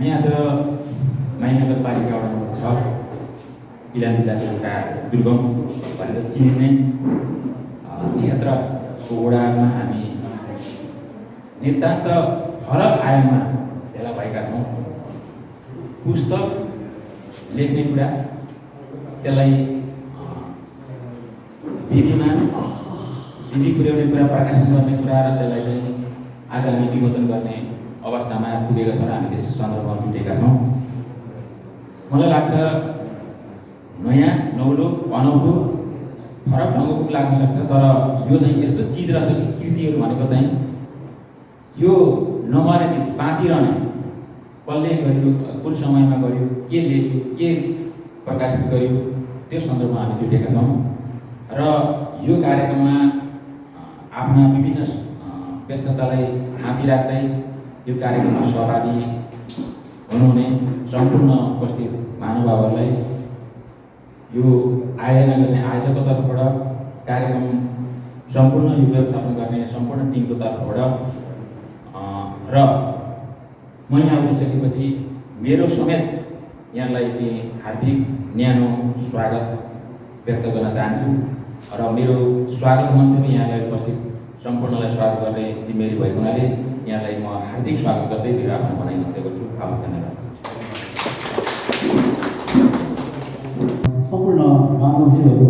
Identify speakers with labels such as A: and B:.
A: हामी आज माई नगरपालिका वडा नम्बर 6 इलाम जिल्लाको एउटा दुर्गम भनेर चिनिने क्षेत्रको वडामा हामी नितान्त फरक आयाममा भेला भएका छौँ। पुस्तक लेख्ने कुरा, त्यसलाई विधि पुर्याउने कुरा, प्रकाशन गर्ने कुरा र त्यसलाई चाहिँ आज हामी विमोचन गर्ने अवस्थामा पुगेका छौँ र हामी त्यस सन्दर्भमा जुटेका छौँ। मलाई लाग्छ नयाँ, नौलो, अनौठो, फरक ढङ्गको लाग्न सक्छ, तर यो चाहिँ यस्तो चिज रहेछ कि कृतिहरू भनेको चाहिँ यो नमरे चिज, बाँचिरहने, कसले गर्यो, कुन समयमा गर्यो, के लेख्यो, के प्रकाशित गर्यो, त्यो सन्दर्भमा हामी जुटेका छौँ। र यो कार्यक्रममा आफ्ना विभिन्न व्यस्ततालाई थाँती राख्दै यो कार्यक्रममा सहभागी हुनुहुने सम्पूर्ण उपस्थित महानुभावहरूलाई यो आयोजना गर्ने आयोजकको तर्फबाट, कार्यक्रम सम्पूर्ण यो व्यवस्थापन गर्ने सम्पूर्ण टिमको तर्फबाट र म यहाँ उभिसकेपछि मेरो समेत यहाँलाई चाहिँ हार्दिक न्यानो स्वागत व्यक्त गर्न चाहन्छु र मेरो स्वागत मन्त्रीमा यहाँलाई उपस्थित सम्पूर्णलाई स्वागत गर्ने जिम्मेवारी भएको हुनाले यहाँलाई म हार्दिक स्वागत गर्दै मेरो आफ्नो भनाइ व्यक्त गर्छु। धन्यवाद।
B: सम्पूर्ण मानवजीहरू